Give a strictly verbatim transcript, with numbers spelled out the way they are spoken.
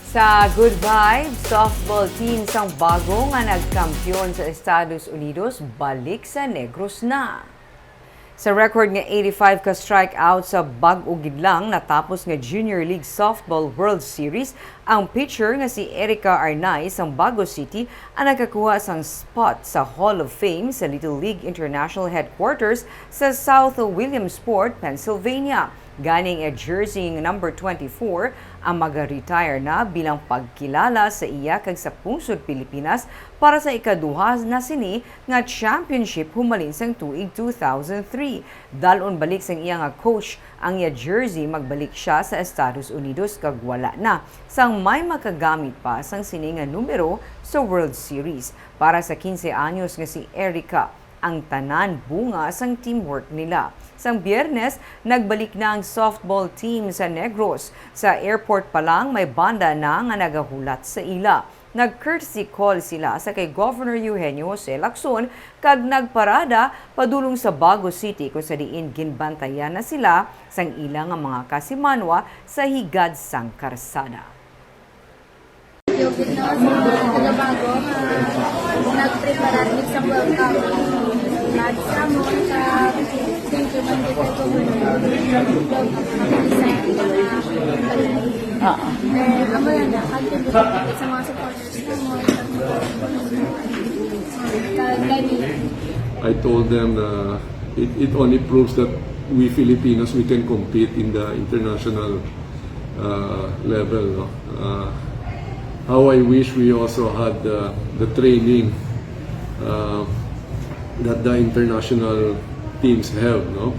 Sa Good Vibes, softball team sang Bago nga nagkampiyon sa Estados Unidos balik sa Negros na. Sa record nga eighty-five ka strikeout sa bag-o gid lang natapos nga Junior League Softball World Series, ang pitcher nga si Erica Arnaiz sang Bago City ang nakakuha sang spot sa Hall of Fame sa Little League International Headquarters sa South Williamsport, Pennsylvania. Gani ang jersey number twenty-four ang maga-retire na bilang pagkilala sa iya kag sa pungsod Pilipinas para sa ikaduha na sini nga championship humalin sang tuig two thousand three. Dal-on balik sang iya nga coach ang iya jersey, magbalik sia sa Estados Unidos kag wala na sang may makagamit pa sang sini nga numero sa World Series. Para sa quince anyos nga si Erica, ang tanan bunga sang teamwork nila. Sang Biyernes, nagbalik na ang softball team sa Negros. Sa airport pa lang, may banda na nga nagahulat sa ila. Nag-courtesy call sila sa kay Governor Eugenio Jose Lacson kag nagparada padulong sa Bago City, kung sa diin ginbantayan na sila sang ila nga mga kasimanwa sa higad sang karsada. Yugit na sa mga taga-Bago nga nagpreparar gid sa welcome. Lahat sa mo sa thank you man gid kay Governor. Welcome kami sa mga Oo. Eh, amo lang na, contribute sa mga supporters na mo. Kag gani, I told them na it, it only proves that we Filipinos, we can compete in the international uh, level. No? Uh, how I wish we also had the, the training uh, that the international teams have. No?